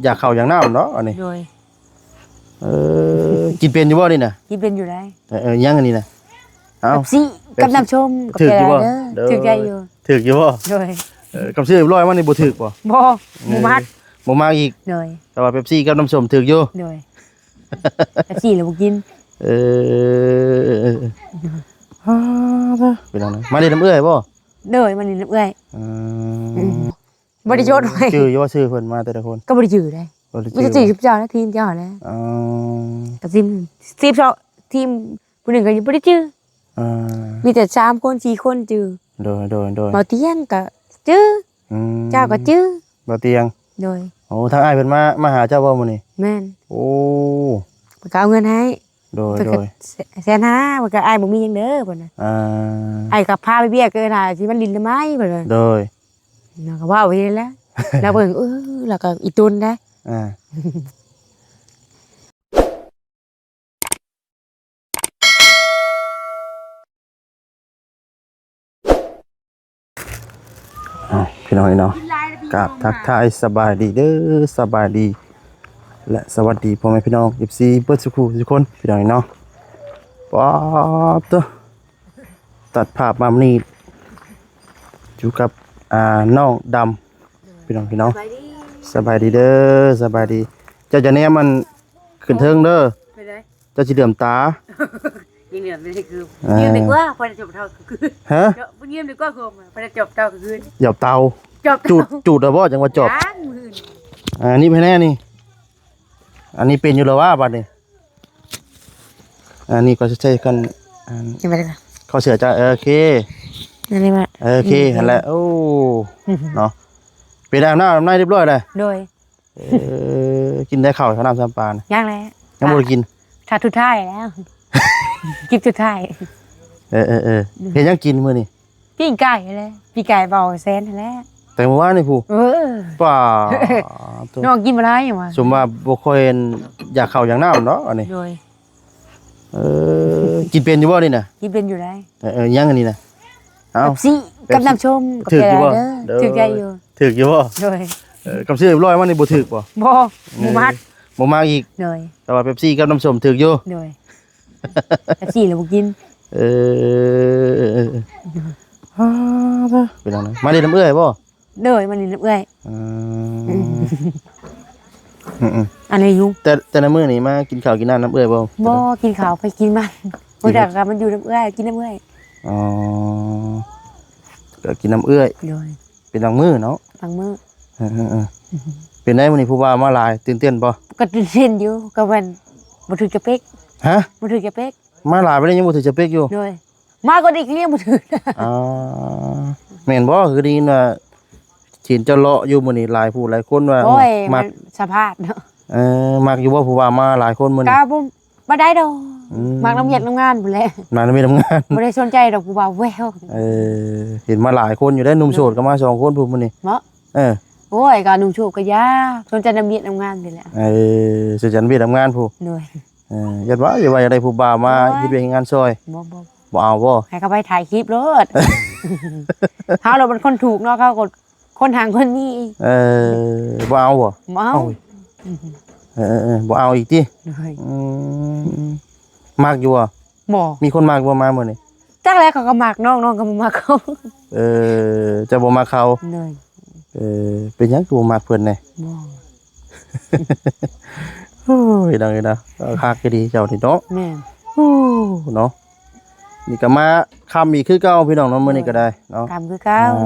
ຢາກເຂົ້າຢາກນ້ຳເນາະ ອັນນີ້ ໂດຍ ເອີ ກິນເປັນຢູ່ບໍ່ນີ້ນະ? ກິນເປັນຢູ່ໄດ໋. ເອີ ເອີ ຫຍັງອັນນີ້ນະ? ເອົ້າ ເປັບຊີ ເປັບຊີ ກັບນ້ຳສົ້ມ ຖືກຢູ່ບໍ່? ເດີ ຖືກໃຈຢູ່ ຖືກຢູ່ບໍ່? ໂດຍ ເອີ ກັບຊື້ຮຽບຮ້ອຍມານີ້ບໍ່ຖືກບໍ່? ບໍ່ ບໍ່ມັກ ບໍ່ມັກອີກ ໂດຍ ແຕ່ວ່າເປັບຊີກັບນ້ຳສົ້ມຖືກຢູ່ ໂດຍ ເປັບຊີລະບໍ່ກິນ ເອີ ເອີ ເອີ ເອີ ເອີ ເປັນຫຍັງນະ? ມາຫຼິ້ນນຳເອື້ອຍບໍ່? ໂດຍ ມາຫຼິ້ນນຳເອື້ອຍ ອືມ ອືມ ບໍ່ໄດ້ຈົດໄວ້ ຈື່ຢູ່ວ່າຊື່ເພິ່ນມາແຕ່ລະຄົນ ກໍບໍ່ໄດ້ຈື່ໄດ໋ ບໍ່ໄດ້ຈື່ ມີແຕ່ຈື່ຊຸມເຈົ້າແຫຼະ ທີມເຈົ້າແຫຼະ ອໍ ກໍທີມ ທີມ ທີມຜູ້ໜຶ່ງກໍຍັງບໍ່ໄດ້ຈື່ ອ່າ ມີແຕ່ສາມຄົນ ສີ່ຄົນຈື່ ໂດຍ ໂດຍ ໂດຍ ບໍ່ຕຽງກໍຈື່ ອືມ ເຈົ້າກໍຈື່ ບໍ່ຕຽງ ໂດຍ ໂອ້ ທາງອ້າຍເພິ່ນມາ ມາຫາເຈົ້າບໍ່ມື້ນີ້? ແມ່ນ ໂອ້ ເພິ່ນກໍເອົາເງິນໃຫ້ ໂດຍ ເພິ່ນກໍ ໂດຍ ແສນຫ້າ ເພິ່ນກໍ ອ້າຍບໍ່ມີຫຍັງເດີ ເພິ່ນວ່າ ອ່າ ອ້າຍກໍພາໄປວຽກ ເອີ້ນຫາຊິມາຫຼິ້ນນຳອ້າຍ ເພິ່ນວ່າ ໂດຍ ລາວກໍເວົ້າໄປຫັ້ນແຫຼະ ລາວເບິ່ງ ເອີ ລາວກໍອີ່ຕົນໄດ໋ ອ່າ ອ້າວ ພີ່ນ້ອງເອີຍເນາະ ກາບທັກທາຍສະບາຍດີເດີ ສະບາຍດີ ແລະ ສະຫວັດດີພໍ່ແມ່ພີ່ນ້ອງ ເອັຟຊີ ເບິດສູ່ຜູ້ສູ່ຄົນ ພີ່ນ້ອງເອີຍເນາະ ປາດໂທ້ ຕັດພາບມາມື້ນີ້ ຢູ່ກັບ ອ່າ ນ້ອງດຳ ພີ່ນ້ອງ ພີ່ນ້ອງ ສະບາຍດີ ສະບາຍດີເດີ ສະບາຍດີ ເຈົ້າຈະແນມມັນຂຶ້ນເທິງເດີ ເປັນໃດ? ເຈົ້າຊິເຫຼືອມຕາ ຍິງເຫຼືອມໄປຄື ອ່າ ຍິງດີກວ່າ ພໍໄດ້ຈົບເທົ່າຄື ຮະ? ຍິງດີກວ່າຄື ພໍໄດ້ຈົບເທົ່າຄື ຈອບເຕົາ ຈອບເຕົາ ຈູດ ຈູດແລ້ວບໍ່? ຈັ່ງວ່າຈອບ ຍັງ ມື້ອື່ນ ອ່າ ນີ້ໄປແນ່ນີ້ ອັນນີ້ເປັນຢູ່ແລ້ວວ່າບັດນີ້ ອັນນີ້ກໍຊິໃຊ້ກັນ ອັນ ເອົາເສື້ອເຈົ້າ ເອີ ໂອເຄ ນັ້ນແຫຼະ ໂອເຄ ຫັ້ນແຫຼະ ໂອ້ ເນາະ ເປັນອາບນ້ຳອາບໃນຮຽບຮ້ອຍແລ້ວ ໂດຍ ເອີ ກິນໄດ້ເຂົ້າ ນ້ຳຊຳປານ ຍັງແຫຼະ ຍັງບໍ່ໄດ້ກິນ ຖ້າສຸດທ້າຍແລ້ວ ກິນສຸດທ້າຍ ເອີ ເອີ ເອີ ເຮັດຫຍັງກິນມື້ນີ້? ປີ້ງໄກ່ແຫຼະ ປີ້ງໄກ່ເບົາແສນຫັ້ນແຫຼະ ແຕ່ມື້ວານນີ້ພຸ້ນ ເອີ ປ້າໂທ້ ນ້ອງກິນບໍ່ໄດ້ຫຍັງວ່າ ສົມວ່າບໍ່ຄ່ອຍຢາກເຂົ້າຢາກນ້ຳເນາະ ອັນນີ້ ໂດຍ ເອີ ກິນເປັນຢູ່ບໍ່ນີ້ນະ? ກິນເປັນຢູ່ໄດ໋ ເອີ ເອີ ຫຍັງອັນນີ້ນະ? ເອົ້າ ເປັບຊີ ເປັບຊີ ກັບນ້ຳສົ້ມ ຖືກຢູ່ບໍ່? ຖືກໃຈຢູ່ ຖືກຢູ່ບໍ່? ໂດຍ ເອີ ກັບຊື້ຮຽບຮ້ອຍມານີ້ບໍ່ຖືກບໍ່? ບໍ່ ບໍ່ມັກ ບໍ່ມັກອີກ ໂດຍ ແຕ່ວ່າເປັບຊີກັບນ້ຳສົ້ມຖືກຢູ່ ໂດຍ ເປັບຊີລະບໍ່ກິນ ເອີ ເອີ ເອີ ເອີ ເປັນຫຍັງນະ? ມາຫຼິ້ນນຳເອື້ອຍບໍ່? ໂດຍ ມາຫຼິ້ນນຳເອື້ອຍ ອືມ ອືມໆ ອັນນີ້ຢູ່ ແຕ່ ແຕ່ລະມື້ນີ້ມາກິນເຂົ້າກິນນ້ຳນຳເອື້ອຍບໍ່? ບໍ່ ກິນເຂົ້າໄປກິນມັນ ບໍ່ຈັກ ກໍມັນຢູ່ນຳເອື້ອຍ ກິນນຳເອື້ອຍ ອໍ ກໍກິນນຳເອື້ອຍ ໂດຍ ເປັນບາງມື້ເນາະ ບາງມື້ ເອີໆໆ ເປັນໃດມື້ນີ້ຜູ້ບ່າວມາຫຼາຍ ຕື່ນເຕັ້ນບໍ່? ກໍຕື່ນເຕັ້ນຢູ່ ກໍແມ່ນບໍ່ຖືກສະເປັກ ຮະ? ບໍ່ຖືກສະເປັກ ມາຫຼາຍປານນີ້ຍັງບໍ່ຖືກສະເປັກຢູ່ ໂດຍ ມາກໍດີກະຍັງບໍ່ຖືກ ອ່າ ແມ່ນບໍ່? ຄືໄດ້ຍິນວ່າເຫັນເຈົ້າເລາະຢູ່ມື້ນີ້ ຫຼາຍຜູ້ຫຼາຍຄົນວ່າ ໂອ້ຍ ມັກ ມັນສະພາບເນາະ ເອີ ມັກຢູ່ບໍ່ຜູ້ບ່າວມາຫຼາຍຄົນມື້ນີ້? ກໍບໍ່ ບໍ່ໄດ້ດອກ ອືມ ມັກນຳວຽກນຳງານພຸ້ນແຫຼະ ມັກນຳວຽກນຳງານ ບໍ່ໄດ້ສົນໃຈດອກຜູ້ບ່າວແວ່ວ ເອີ ເຫັນມາຫຼາຍຄົນຢູ່ເດ້ ໜຸ່ມໂສດກໍມາສອງຄົນພຸ້ນມື້ນີ້ ເນາະ ເອີ ໂອ້ຍ ກໍໜຸ່ມໂສດກໍຢ່າສົນໃຈນຳວຽກນຳງານນີ້ແຫຼະ ເອີ ສົນໃຈນຳວຽກນຳງານພຸ້ນ ໂດຍ ເອີ ຢ່າວ່າ ຢ່າວ່າຢາກໄດ້ຜູ້ບ່າວມາ ໂອ້ຍ ເຮັດວຽກເຮັດງານຊ່ອຍ ບໍ່ ບໍ່ ບໍ່ເອົາບໍ່? ໃຫ້ເຂົາໄປຖ່າຍຄລິບໂລດ ເຮົາລະເປັນຄົນຖືກເນາະ ເຂົາກໍ ຄົນຮັ່ງຄົນມີ ເອີ ບໍ່ເອົາບໍ່? ບໍ່ເອົາ ເອົາ ເອີໆໆ ບໍ່ເອົາອີກຕິ? ໂດຍ ອືມ ມັກຢູ່ບໍ່? ບໍ່ ມີຄົນມັກບໍ່ມາມື້ນີ້? ຈັກແຫຼະ ເຂົາກໍມັກນ້ອງ ນ້ອງກໍບໍ່ມັກເຂົາ ເອີ ເຈົ້າບໍ່ມັກເຂົາ ໂດຍ ເອີ ເປັນຫຍັງຄືບໍ່ມັກເພິ່ນແດ່? ບໍ່ ໂອ້ຍ ດັງເລີຍນະ ເອີ ຄັກອີ່ຫຼີເຈົ້ານີ້ເນາະ ແມ່ນ ໂອ້ ເນາະ ນີ້ກໍມາຄ່ຳອີກຄືເກົ່າພີ່ນ້ອງເນາະ ມື້ນີ້ກໍໄດ້ເນາະ ຄ່ຳຄືເກົ່າ ອ່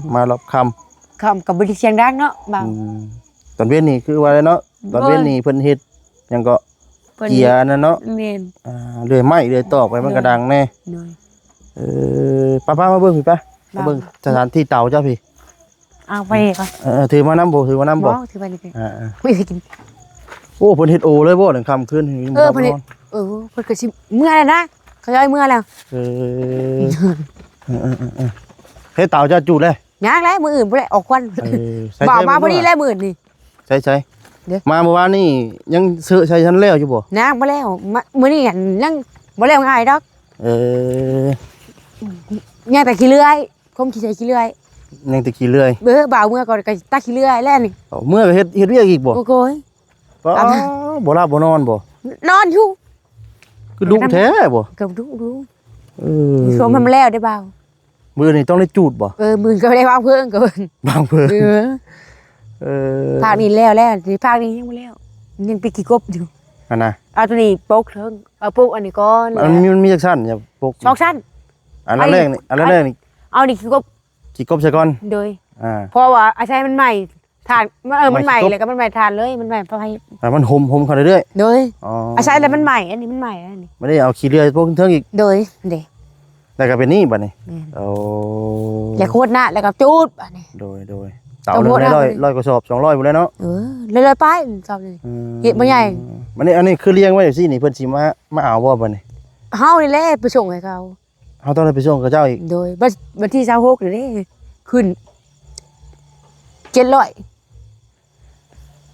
າ ມາລອບຄ່ຳ ຄ່ຳກໍບໍ່ໄດ້ສຽງດັງເນາະ ເບົາ ອືມ ຕອນເວັນນີ້ຄືວ່າແລ້ວເນາະ ຕອນເວັນນີ້ເພິ່ນເຮັດຫຍັງເກາະ ເພິ່ນເຮັດເກຍອັນນັ້ນເນາະ ແມ່ນ ອ່າ ເລື່ອຍໄມ້ເລື່ອຍຕອກໄປ ມັນກໍດັງແດ່ ໂດຍ ເອີ ໄປໆ ມາເບິ່ງພີ້ ໄປ ມາເບິ່ງສະຖານທີ່ເຕົາເຈົ້າພີ້ ເອົາໄປນີ້ກ່ອນ ເອີໆ ຖືມານຳບໍ່? ຖືມານຳບໍ່? ບໍ່ ຖືໄປນີ້ ອ່າໆ ໂອ້ຍ ກິນ ໂອ້ ເພິ່ນເຮັດໂອເລີຍບໍ່? ຄ່ຳຄືນ ເອີ ເພິ່ນເຮັດ ເອີ ເພິ່ນກໍຊິເມືອແລ້ວນະ ເຂົາຍ້າຍເມືອແລ້ວ ເອີ ເອີ ເຮັດເຕົາເຈົ້າຈູດແລ້ວ? ຍັງແຫຼະ ມື້ອື່ນພຸ້ນແຫຼະອອກຄວັນ ເອີ ໃສ່ ເບົາ ໃສ່ ມາພໍດີແຫຼະມື້ນີ້ ໃສ່ໆ ເດ້ ມາມື້ວານນີ້ຍັງເຊີໃສ່ທັນແລ້ວຢູ່ບໍ່? ຍັງບໍ່ແລ້ວ ມາ ມື້ນີ້ຫັ້ນຍັງບໍ່ແລ້ວງ່າຍດອກ ເອີ ຍັງແຕ່ຂີ້ເລື່ອຍ ຄົມຂີ້ໃສ່ຂີ້ເລື່ອຍ ຍັງແຕ່ຂີ້ເລື່ອຍ. ເອີ ບ່າວເມືອກ່ອນກໍຕັກຂີ້ເລື່ອຍແລ້ວນີ້. ເອົາ ເມືອກໍເຮັດ ເຮັດວຽກອີກບໍ່? ໂອ້ໂກຍ ປ້າ ຕາມມາ ບໍ່ຫຼັບບໍ່ນອນບໍ່? ນອນຢູ່. ຄືດຸແທ້ບໍ່? ກໍດຸ ດຸ. ເອີ ຊ່ວງມັນແລ້ວເດ້ບ່າວ. ມື້ນີ້ຕ້ອງໄດ້ຈູດບໍ່? ເອີ ມື້ກໍໄດ້ວາງເພີງກ່ອນ ວາງເພີງ. ເອີ ເອີ ພາກນີ້ແລ້ວແລ້ວ ພາກນີ້ຍັງບໍ່ແລ້ວ ຍັງໄປຂີ້ກົບຢູ່ຫັ້ນນະ. ເອົາຕົວນີ້ປົກເທິງ ເອົາປົກອັນນີ້ກ່ອນ. ມັນມີ ມັນມີຈັກຊັ້ນ? ປົກສອງຊັ້ນ. ອັນແລກນີ້ ອັນແລກນີ້ ເອົານີ້ຂີ້ກົບ ຂີ້ກົບໃສ່ກ່ອນ. ໂດຍ ອ່າ ເພາະວ່າອາໄສມັນໄໝ້ຖ່ານ ເອີ ມັນໄໝ້ ໄໝ້ຂີ້ກົບ ແລ້ວກໍມັນໄໝ້ຖ່ານເລີຍ ມັນໄໝ້ໄຟ. ອ່າ ມັນຫົມ ຫົມເຂົ້າເລື້ອຍໆ. ໂດຍ ອໍ ອາໄສແລ້ວມັນໄໝ້ ອັນນີ້ມັນໄໝ້ ອັນນີ້ ບໍ່ໄດ້ເອົາຂີ້ເລື່ອຍປົກເທິງອີກ. ໂດຍ ເດ້ ແລ້ວກໍເປັນນີ້ບັດນີ້. ແມ່ນ ໂອ້ ແລ້ວໂຄດນະ ແລ້ວກໍຈູດບັດນີ້. ໂດຍ ໂດຍ ເຕົາໜຶ່ງໄດ້ຮ້ອຍ ຮ້ອຍກວ່າສອບ ສອງຮ້ອຍພຸ້ນແຫຼະເນາະ. ເອີ ຮ້ອຍໆ ປາຍສອບນີ້. ອືມ ເຮັດບໍ່ໃຫຍ່. ບັດນີ້ ອັນນີ້ຄືລຽງໄວ້ຈັ່ງຊີ້ນີ້ ເພິ່ນຊິມາ ມາເອົາບໍ່ບັດນີ້? ເຮົານີ້ແຫຼະໄປສົ່ງໃຫ້ເຂົາ. ເຮົາຕ້ອງໄດ້ໄປສົ່ງເຂົາເຈົ້າອີກ. ໂດຍ ບັດ ບັດທີຊາວຫົກນີ້ເດ້ ຂຶ້ນເຈັດຮ້ອຍ.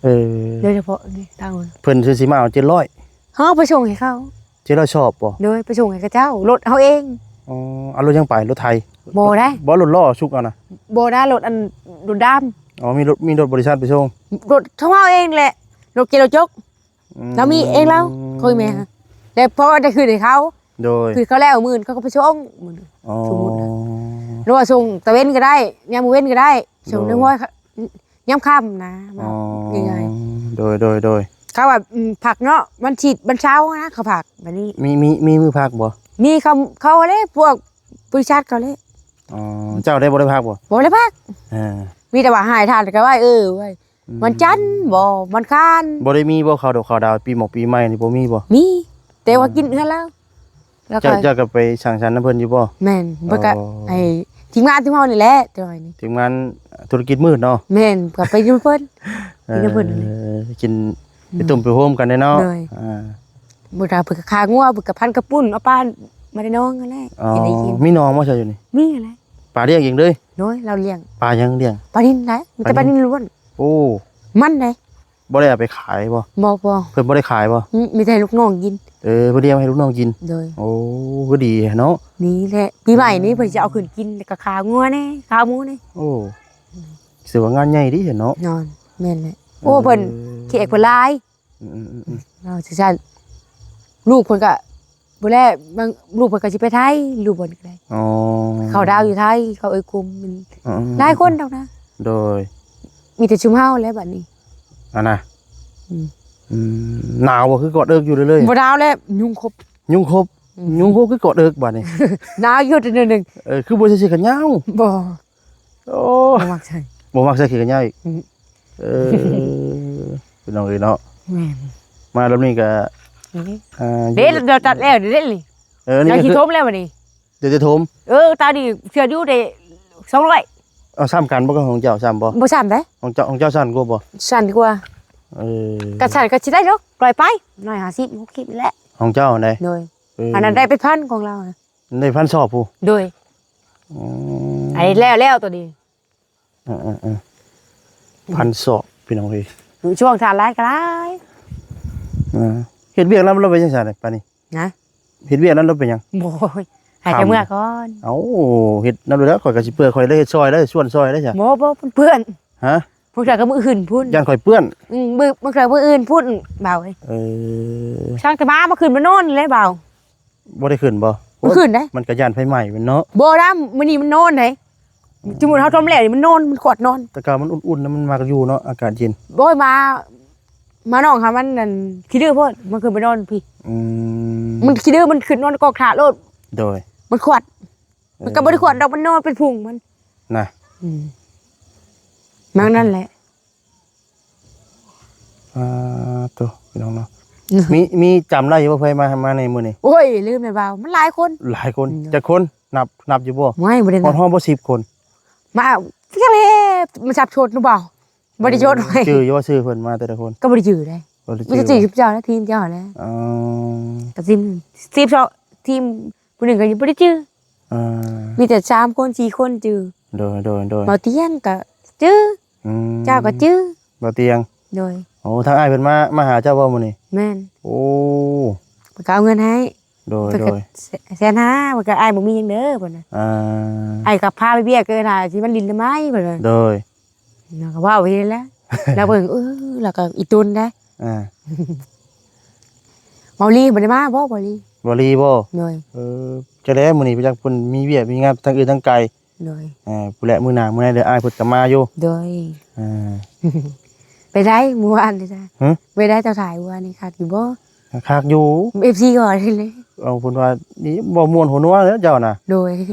ເອີ ໂດຍສະເພາະນີ້ ເພິ່ນຊິມາເອົາເຈັດຮ້ອຍ ເຮົາໄປສົ່ງໃຫ້ເຂົາ. ເຈັດຮ້ອຍສອບບໍ່? ໂດຍ ໄປສົ່ງໃຫ້ເຂົາເຈົ້າ ລົດເຮົາເອງ. ອໍ ເອົາລົດຫຍັງໄປ? ລົດໄຖ? ບໍ່ໄດ້ ບໍ່ ລົດລໍ້ຊຸກເອົານະ? ບໍ່ໄດ້ ລົດອັນ ລົດດຳ. ອໍ ມີລົດ ມີລົດບໍລິສັດໄປສົ່ງ? ລົດຂອງເຮົາເອງແຫຼະ ລົດເກໂລຈົກ. ອືມ ລາວມີເອງລາວ ຂ້ອຍແມ່ ແຕ່ເພາະວ່າໄດ້ຄືນໃຫ້ເຂົາ. ໂດຍ ຄືນເຂົາແລ້ວມື້ອື່ນເຂົາກໍໄປສົ່ງມື້ອື່ນ. ອໍ ສົມມຸດນະ ຫຼືວ່າສົ່ງຕາເວັນກໍໄດ້ ຍາມມື້ເວັນກໍໄດ້ ສົ່ງ ໂດຍ ໃນຫ້ວຍ ຍາມຄ່ຳນະ. ອໍ ງ່າຍໆ ໂດຍ ໂດຍ ໂດຍ ເຂົາວ່າ ອືມ ພັກເນາະ ວັນທິດວັນເສົານະ ເຂົາພັກ. ບັດນີ້ ມີ ມີ ມີມື້ພັກບໍ່? ມີ ເຂົາ ເຂົາເລີຍ ພວກບໍລິສັດເຂົາເລີຍ. ອໍ ເຈົ້າໄດ້ ບໍ່ໄດ້ພັກບໍ່? ບໍ່ໄດ້ພັກ. ເອີ ມີແຕ່ວ່າໃຫ້ທ່ານກໍໄວ້ ເອີ ໄວ້ ອືມ ວັນຈັນບໍ່ ວັນຄານ. ບໍ່ໄດ້ມີບໍ່ ເຂົ້າດອກເຂົ້າດາວ ປີໝົກປີໃໝ່ນີ້ບໍ່ມີບໍ່? ມີ ແຕ່ວ່າ ອືມ ກິນເຮືອນລາວ. ແລ້ວກໍ ເຈົ້າ ເຈົ້າກໍໄປສັງສັນນຳເພິ່ນຢູ່ບໍ່? ແມ່ນ ເພິ່ນກໍ ອໍ ໃຫ້ທີມງານຂອງເຮົານີ້ແຫຼະ ແຕ່ວ່ານີ້ ທີມງານທຸລະກິດມືດເນາະ. ແມ່ນ ກໍໄປຢູ່ເພິ່ນ ເອີ ກິນນຳເພິ່ນນີ້ແຫຼະ ກິນ ອືມ ໄປຕົ້ມໄປໂຮມກັນເດ້ເນາະ. ໂດຍ ອ່າ ມື້ດາວເພິ່ນກໍຂ້າງົວ ເພິ່ນກໍພັນກະປຸ້ນ ເອົາປາມາແຕ່ໜອງຫັ້ນແຫຼະ. ອໍ ເຮັດໃຫ້ກິນ. ມີໜອງບໍ່ຊະຢູ່ນີ້? ມີຫັ້ນແຫຼະ. ປາລ້ຽງເອງເລີຍ? ໂດຍ ລາວລ້ຽງ. ປາຫຍັງລ້ຽງ? ປານິນໄດ໋ ມີແຕ່ປານິນລ້ວນ. ໂອ້ ມັນໄດ໋ ບໍ່ໄດ້ເອົາໄປຂາຍບໍ່? ບໍ່ ບໍ່ ເພິ່ນບໍ່ໄດ້ຂາຍບໍ່? ອືມ ມີແຕ່ໃຫ້ລູກນ້ອງກິນ. ເອີ ເພິ່ນລ້ຽງໃຫ້ລູກນ້ອງກິນ. ໂດຍ ໂອ້ ຄືດີແທ້ເນາະ. ນີ້ແຫຼະ ປີໃໝ່ນີ້ເພິ່ນຊິເອົາຂຶ້ນກິນ ແລ້ວກໍຂ້າງົວແດ່ ຂ້າໝູນີ້. ໂອ້ ຖືວ່າງານໃຫຍ່ດີເນາະ. ນອນ ແມ່ນແຫຼະ. ໂອ້ ເອີ ເພິ່ນ ແຂກເພິ່ນຫຼາຍ. ອືມໆໆໆ ເອົາຊັ້ນໆ ລູກເພິ່ນກະບໍ່ແລ ບາງ ລູກເພິ່ນກະຊິໄປໄທ ລູກເພິ່ນກະໄດ້. ອໍ ເຂົ້າດາວຢູ່ໄທ ເຂົາເອີຍກຸມ ມັນ ອືມໆໆ ຫຼາຍຄົນດອກນະ. ໂດຍ ມີແຕ່ຊຸມເຮົາແຫຼະບັດນີ້ ອັນນະ. ອືມ ອືມ ໜາວບໍ່? ຄືກອດເອິກຢູ່ເລີຍ. ບໍ່ໜາວແຫຼະ ຍຸງຄົບ ຍຸງຄົບ. ອືມ ຍຸງຄົບຄືກອດເອິກບັດນີ້. ໜາວຢູ່ແຕ່ໜ້ອຍໜຶ່ງ. ເອີ ຄືບໍ່ໃສ່ເສື້ອແຂນຍາວ? ບໍ່. ໂອ້ ບໍ່ມັກໃສ່ ບໍ່ມັກໃສ່ເສື້ອແຂນຍາວອີກ. ອືມ ເອີ ພີ່ນ້ອງເອີຍເນາະ. ແມ່ນ ມາລອບນີ້ກະ ອືມ ອ່າ ເດ້ ດຽວຕັດແລ້ວເດ້ນີ້. ເອີ ນີ້ກໍຄື ຊິຖົມແລ້ວບັດນີ້. ດຽວຈະຖົມ. ເອີ ຕານີ້ເສື້ອຢູ່ໄດ້ສອງຮ້ອຍ. ເອົາ ຊ້ຳກັນບໍ່ ຂອງເຈົ້າຊ້ຳບໍ່? ບໍ່ຊ້ຳເດ້. ຂອງເຈົ້າ ຂອງເຈົ້າສັ້ນກວ່າບໍ່? ສັ້ນກວ່າ. ເອີ ກະສັ້ນກະຊິໄດ້ດອກ ຮ້ອຍປາຍ ຮ້ອຍຫ້າສິບ ຫົກສິບນີ້ແຫຼະ ຂອງເຈົ້າຫັ້ນເດ້. ໂດຍ ເອີ ອັນນັ້ນໄດ້ເປັນພັນຂອງລາວ. ໄດ້ພັນສອບພຸ້ນ. ໂດຍ ອືມ ອັນນີ້ແລ້ວ ແລ້ວໂຕນີ້. ເອີໆໆ ພັນສອບ ພີ່ນ້ອງເອີຍ. ຊ່ວງທານຫຼາຍກໍຫຼາຍ. ເອີ ເຮັດວຽກນຳລາວໄປຈັ່ງຊັ້ນປານນີ້. ນະ ເຮັດວຽກນຳລາວໄປຫຍັງ? ໂອ້ຍ ໃຫ້ແຕ່ເມືອກ່ອນ. ເອົ້າ ເຮັດນຳແລ້ວ ຂ້ອຍກໍຊິເປືອຍ ຂ້ອຍເລີຍເຮັດຊ່ອຍໄດ້ ຊວນຊ່ອຍໄດ້ຊະ. ບໍ່ ບໍ່ ເພິ່ນເປື້ອນ. ຮະ? ພວກເຈົ້າກໍມື້ອື່ນພຸ້ນ. ຢ້ານຂ້ອຍເປື້ອນ. ອືມ ມື້ ບາງເທື່ອມື້ອື່ນພຸ້ນ ບ່າວເອີຍ. ເອີ ຊ່າງແຕ່ມາ ມາຂຶ້ນມານອນແຫຼະບ່າວ. ບໍ່ໄດ້ຂຶ້ນບໍ່? ບໍ່ຂຶ້ນເດ້. ມັນກໍຢ້ານໄຟໄໝ້ແມ່ນເນາະ. ບໍ່ນະ ມື້ນີ້ມັນນອນເດ້. ອືມ ສົມມຸດເຮົາຖົມແລ້ວນີ້ ມັນນອນ ມັນຂອດນອນ. ແຕ່ເກົ່າມັນອຸ່ນໆນະ ມັນມັກຢູ່ເນາະ ອາກາດເຢັນ. ໂອ້ຍ ມາ ມານ້ອງຫາມັນນັ້ນຂີ້ດື້ໂພດ ມັນຂຶ້ນໄປນອນພີ້. ອືມ ມັນຂີ້ດື້ ມັນຂຶ້ນນອນກອກຖ້າໂລດ. ໂດຍ ມັນຂອດ. ເອີ ມັນກໍບໍ່ໄດ້ຂອດດອກ ມັນນອນເປັນພຸ້ງມັນນະ. ອືມ ມັກນັ້ນແຫຼະ. ອ່າ ໂຕ ພີ່ນ້ອງເນາະ. ອືມ ມີ ມີຈຳໄດ້ຢູ່ບໍ່ ໃຜມາ ມາໃນມື້ນີ້? ໂອ້ຍ ລືມແລ້ວບ່າວ ມັນຫຼາຍຄົນ. ຫຼາຍຄົນ. ອືມ ຈັກຄົນ? ນັບ ນັບຢູ່ບໍ່? ໂອ້ຍ ບໍ່ໄດ້ນັບ. ຮອດ ຮອດບໍ່ສິບຄົນ? ມາ ຈັກແລ້ວ ມັນສັບສົນເນາະບ່າວ. ບໍ່ໄດ້ຈົດໄວ້. ເອີ ຈື່ຢູ່ວ່າຊື່ເພິ່ນມາແຕ່ລະຄົນ? ກໍບໍ່ໄດ້ຈື່ເດ້. ບໍ່ໄດ້ຈື່ ມີແຕ່ຈື່ ວ່າ ສິບເຈົ້ານະ ທີມເຈົ້ານະ. ອໍ ກໍທີມ ສິບສອງ ທີມຜູ້ໜຶ່ງກໍຍັງບໍ່ໄດ້ຈື່. ອ່າ ມີແຕ່ສາມຄົນ ສີ່ຄົນຈື່. ໂດຍ ໂດຍ ໂດຍ. ເບົາຕຽງກໍຈື່. ອືມ ເຈົ້າກໍຈື່ ເບົາຕຽງ. ໂດຍ. ໂອ້ ທາງອ້າຍເພິ່ນມາ ມາຫາເຈົ້າບໍ່ມື້ນີ້? ແມ່ນ. ໂອ້ ເພິ່ນກໍເອົາເງິນໃຫ້. ໂດຍ ເພິ່ນກໍ ໂດຍ ແສນຫ້າ ເພິ່ນກໍ ອ້າຍບໍ່ມີຫຍັງເດີ ເພິ່ນວ່າ ອ່າ ອ້າຍກໍພາໄປວຽກ ເອີ ຖ້າຊິມາຫຼິ້ນນຳອ້າຍ ເພິ່ນວ່າ ໂດຍ ລາວກໍເວົ້າໄປຫັ້ນແຫຼະ ລາວເບິ່ງ ເອີ ລາວກໍອີ່ຕົນໄດ໋ ອ່າ ເບົາຫຼີບໍ່ໄດ້ມາບໍ່ ເບົາຫຼີ ເບົາຫຼີບໍ່ ໂດຍ ເອີ ຈັກແລ້ວມື້ນີ້ໄປຈັກເພິ່ນມີວຽກມີງານທາງອື່ນທາງໄກ ໂດຍ ເອີ ພຸ້ນແຫຼະ ມື້ໜ້າມື້ໃນເດີ ອ້າຍເພິ່ນກໍມາຢູ່ ໂດຍ ເອີ ໄປໄດ້ມື້ວານນີ້ຈ້ະ ຫຶ ໄປໄດ້ເຈົ້າຖ່າຍມື້ວານນີ້ຄັກຢູ່ບໍ່ ຄັກຢູ່ ເອັຟຊີກໍວ່າເລີຍ ເອົາ ເພິ່ນວ່ານີ້ບໍ່ມ່ວນຫົວນົວເດີເຈົ້ານະ ໂດຍ ເອີ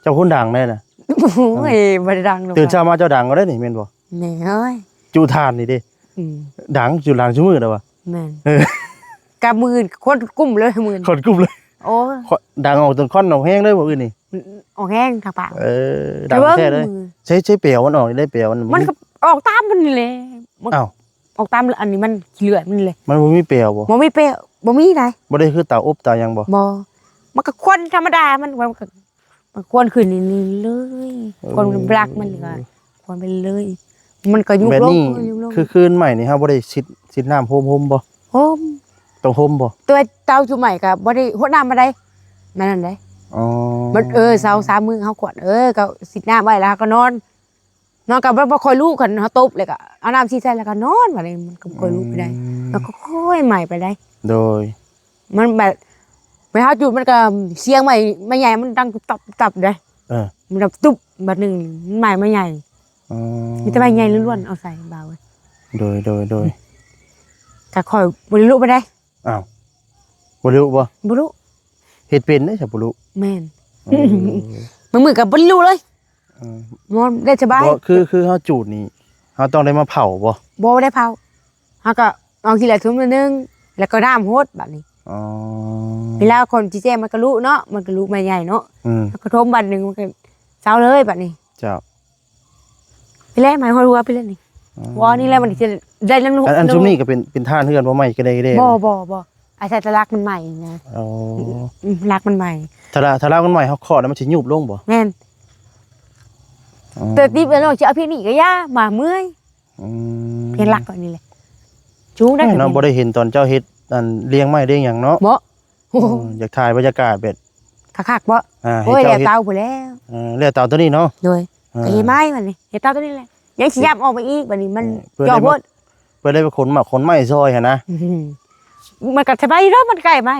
ເຈົ້າຄົນດັງເດ້ນະ ໂອ້ຍ ເອີ ບໍ່ໄດ້ດັງດອກ ຕື່ນເຊົ້າມາເຈົ້າດັງກໍໄດ້ນີ້ແມ່ນບໍ່ ແມ່ເອີຍ ຈຸຖ່ານນີ້ເດ້ ອືມ ດັງຈຸຫຼັງຊຸມື້ແລ້ວວ່າ ແມ່ນ ເອີ ກັບມື້ອື່ນຄົນກຸ້ມເລີຍມື້ອື່ນ ຄົນກຸ້ມເລີຍ ໂອ້ຍ ດັງອອກຕົນຄວັນອອກແຮງເລີຍມື້ອື່ນນີ້ ອອກແຮງທາງປາກ ເອີ ດັງແທ້ເລີຍ ໃຊ້ ໃຊ້ແປວມັນອອກໄດ້ ແປວມັນ ມັນກໍອອກຕາມມັນນີ້ແຫຼະ ມັນ ອ້າວ ອອກຕາມອັນນີ້ມັນຂີ້ເລືອດມັນແຫຼະ ມັນບໍ່ມີແປວບໍ່ ບໍ່ມີແປວ ບໍ່ມີໃດ ບໍ່ໄດ້ຄືເຕົາອົບເຕົາຫຍັງບໍ່ ບໍ່ ມັນກໍຄວັນທຳມະດາ ມັນ ມັນກໍ ມັນຄວັນຂຶ້ນນີ້ເລີຍ ເອີ ຄວັນບລັກມັນກໍຄວັນໄປເລີຍ ມັນກໍຍຸບລົງ ແບບນີ້ ຍຸບລົງ ຄືຄືນໃໝ່ນີ້ເຮົາບໍ່ໄດ້ສີດ ສີດນ້ຳໂຮມ ໂຮມບໍ່ ໂຮມ ຕ້ອງໂຮມບໍ່ ແຕ່ວ່າເຕົາຈຸໃໝ່ກໍບໍ່ໄດ້ຫົດນ້ຳປານໃດ ແມ່ນນັ້ນເດ້ ອໍ ມັນ ເອີ ສອງສາມມື້ເຮົາກວດ ເອີ ກໍສີດນ້ຳໄວ້ແລ້ວເຮົາກໍນອນ ນອນກໍບໍ່ ບໍ່ຄ່ອຍລຸກ ຄັນເຮົາຕົບແລ້ວກໍເອົານ້ຳສີດໃສ່ແລ້ວກໍນອນ ບາດນີ້ມັນກໍບໍ່ຄ່ອຍລຸກປານໃດ ອືມ ມັນກໍຄ່ອຍໄໝ້ໄປໄດ໋ ໂດຍ ມັນແບບ ເວລາເຮົາຈູດມັນກໍສຽງໄມ້ ໄມ້ໃຫຍ່ມັນດັງຕຸບຕັບ ຕຸບຕັບເດ້ ເອີ ມັນດັງຕຸບ ບາດໜຶ່ງໄມ້ ໄມ້ໃຫຍ່ ອໍ ມີແຕ່ໄມ້ໃຫຍ່ລ້ວນໆ ເອົາໃສ່ບ່າວເອີຍ ໂດຍ ໂດຍ ໂດຍ ກໍຂ້ອຍບໍ່ໄດ້ລຸປານໃດ ອ້າວ ບໍ່ໄດ້ລຸບໍ່? ບໍ່ລຸ ເຮັດເປັນເດ້ ຊະບໍ່ລຸ ແມ່ນ ເອີ ບາງມື້ກໍບໍ່ໄດ້ລຸເລີຍ ເອີ ນອນໄດ້ສະບາຍ ບໍ່ ຄື ຄືເຮົາຈູດນີ້ ເຮົາຕ້ອງໄດ້ມາເຜົາບໍ່? ບໍ່ໄດ້ເຜົາ ເຮົາກໍເອົາຂີ້ເຫຼືອຖົມໜ້ອຍໜຶ່ງ ແລ້ວກໍນ້ຳຫົດບາດນີ້ ອໍ ເວລາຄົນຊິແຈ້ງມັນກໍລຸເນາະ ມັນກໍລຸໄມ້ໃຫຍ່ເນາະ ອືມ ເຮົາກໍຖົມບາດໜຶ່ງ ມັນກໍເຊົາເລີຍບາດນີ້ ເຈົ້າ ໄປແລ້ວ ໄມ້ຮອດຫົວໄປແລ້ວນີ້ ອໍ ບໍ່ນີ້ແຫຼະ ມັນຊິໄດ້ນຳລູກ ອັນ ອັນຊຸມນີ້ກໍເປັນ ເປັນຖ່ານເຮືອນບໍ່? ໄມ້ກະເດກະເດ ບໍ່ ບໍ່ ບໍ່ ອາໄສແຕ່ຫຼັກມັນໃໝ່ນະ ອໍ ອືມ ຫຼັກມັນໃໝ່ ຖ້າ ຖ້າຫຼັກມັນໃໝ່ ເຮົາເຄາະແລ້ວມັນຊິຍຸບລົງບໍ່? ແມ່ນ ອໍ ແຕ່ຕິບແລ້ວນ້ອງຊິເອົາພຽງນີ້ກໍຢ່າ ມາເມື່ອຍ ອືມ ພຽງຫຼັກອັນນີ້ແຫຼະ ສູງໄດ໋ ເນາະ ບໍ່ໄດ້ເຫັນຕອນເຈົ້າເຮັດ ອັນ ລຽງໄມ້ລຽງຫຍັງເນາະ ເນາະ ໂອ້ ເອີ ຢາກຖ່າຍບັນຍາກາດແບບຄັກໆບໍ່? ອ່າ ໂອ້ຍ ແລ້ວເຕົາພຸ້ນແລ້ວ ເອີ ແລ້ວເຕົາຕົວນີ້ເນາະ ໂດຍ ເອີ ກໍເຮັດໄມ້ບັດນີ້ ເຮັດເຕົາຕົວນີ້ແຫຼະ ຍັງຊິຫຍັບອອກໄປອີກບັດນີ້ ມັນ ເອີ ເຈາະໂພດ ເພື່ອໄດ້ໄປຂົນໝາກຂົນໄມ້ຊ່ອຍຫັ້ນນະ ອືມ ມັນກໍສະບາຍຢູ່ດອກ ມັນໃກ້ໄມ້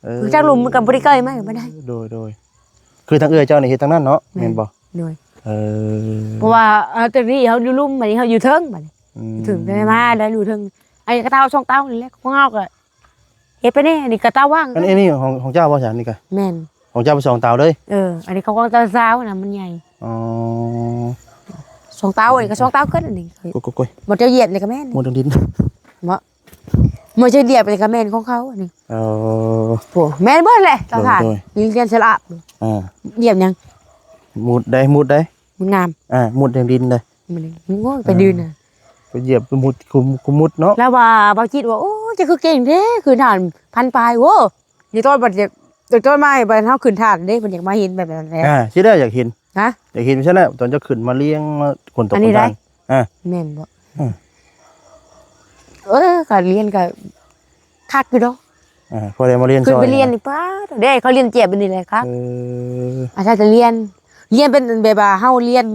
ເອີ ຄືທາງລຸ່ມມັນກໍບໍ່ໄດ້ໃກ້ໄມ້ປານໃດ ໂດຍ ໂດຍ ຄືທາງເອື້ອຍເຈົ້ານີ້ເຮັດທາງນັ້ນເນາະ ແມ່ນ ແມ່ນບໍ່? ໂດຍ ເອີ ເພາະວ່າ ເອີ ຕອນນີ້ເຮົາຢູ່ລຸ່ມ ບັດນີ້ເຮົາຢູ່ເທິງ ບັດນີ້ ອືມ ເທິງໄດ້ມາໄດ້ຢູ່ເທິງ ອັນນີ້ກໍເຕົາສອງເຕົານີ້ແຫຼະ ຂອງເຮົາກໍ ເຮັດໄປແດ່ ອັນນີ້ກະເຕົາວ່າງ ອັນ ອັນນີ້ຂອງ ຂອງເຈົ້າບໍ່ຊັ້ນ ນີ້ກະ? ແມ່ນ ຂອງເຈົ້າເປັນສອງເຕົາເລີຍ? ເອີ ອັນນີ້ຂອງ ຂອງເຈົ້າສາວນະ ມັນໃຫຍ່ ອໍ ສອງເຕົາ ອັນນີ້ກໍສອງເຕົາຂຶ້ນ ອັນນີ້ ໂອ້ຍ ໂອ້ຍ ໂອ້ຍ ໝົດເຈົ້າຢຽບນີ້ກໍແມ່ນ ໝົດທາງດິນ ບໍ່ ໝົດເຈົ້າຢຽບນີ້ກໍແມ່ນຂອງເຂົາ ອັນນີ້ ເອີ ໂອ້ ແມ່ນເບິດແຫຼະ ໂດຍ ເຕົາຖ່ານ ໂດຍ ມີເຮືອນສະຫຼາບ ອ່າ ຢຽບຫຍັງ ໝຸດໄດ໋ ໝຸດໄດ໋ ໝຸດງາມ ອ່າ ໝຸດທາງດິນໄດ໋ ມັນນີ້ ໂອ້ຍ ໄປ ອ່າ ດືນນະ ໄປຢຽບໄປໝຸດ ຄຸມ ຄຸມໝຸດເນາະ ລາວວ່າ ບ່າວຈິດວ່າ ໂອ້ ເຈົ້າຄືເກັ່ງແທ້ ຄືນທ່ານພັນປາຍ ໂອ້ ນີ້ຕອນບັດຢາກ ຕອນມາໃຫ້ບັດເຮົາຂຶ້ນທ່ານເດ້ ເພິ່ນຢາກມາເຫັນແບບນັ້ນແຫຼະ ອ່າ ຊິໄດ້ຢາກເຫັນ ຮະ ຢາກເຫັນຊັ້ນແຫຼະ ຕອນເຈົ້າຂຶ້ນມາລຽງ ມາຂົນຕົກ ອັນນີ້ ຂົນ ໄດ້ ທ່ານ ອ່າ ແມ່ນບໍ່? ອືມ ເອີ ກະລຽນກະຄັກຢູ່ດອກ ອ່າ ພໍໄດ້ມາລຽນຊ່ອຍ ຂຶ້ນໄປລຽນນີ້ ປາດ ເດ້ ເຂົາລຽນແຈບແບບນີ້ແຫຼະຄັກ ເອີ ອາໄສແຕ່ລຽນ ລຽນເປັນແບບວ່າເຮົາລຽນ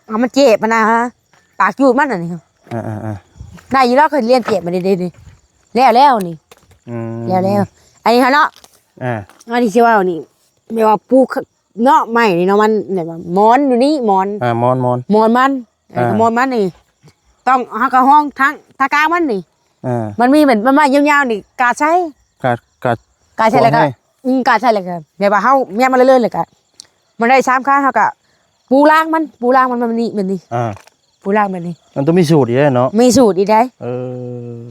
ເອົາມັນເຈັບຫັ້ນນະ ປາກຈູດມັນອັນນີ້ ອ່າໆໆ ໄດ້ຢູ່ແລ້ວ ຂ້ອຍລຽນເຈັບມາເດ້ໆ ນີ້ ແລ້ວແລ້ວນີ້ ອືມ ແລ້ວແລ້ວ ອັນນີ້ຫັ້ນເນາະ ອ່າ ອັນນີ້ຊິເວົ້ານີ້ ແບບວ່າປູກເນາະ ໄມ້ນີ້ເນາະ ມັນແບບວ່າໝອນຢູ່ນີ້ ໝອນ ອ່າ ໝອນ ໝອນ ໝອນມັນ ອ່າ ໝອນມັນນີ້ ຕ້ອງ ເຮົາກໍຮອງທາງ ທາງກາງມັນນີ້ ອ່າ ມັນມີແບບ ມັນໄມ້ຍາວໆນີ້ ກາດໃສ່ ກາດ ກາດ ກາດໃສ່ແລ້ວກໍ ອືມ ກາດໃສ່ແລ້ວກໍ ແບບວ່າເຮົາແຍບມາເລື້ອຍໆ ແລ້ວກໍ ມັນໄດ້ສາມຄານ ເຮົາກໍປູລາງມັນ ປູລາງມັນ ມັນນີ້ ມັນນີ້ ອ່າ ປູລາງມັນນີ້ ມັນຕ້ອງມີສູດອີກເດ້ເນາະ ມີສູດອີກເດ້ ເອີ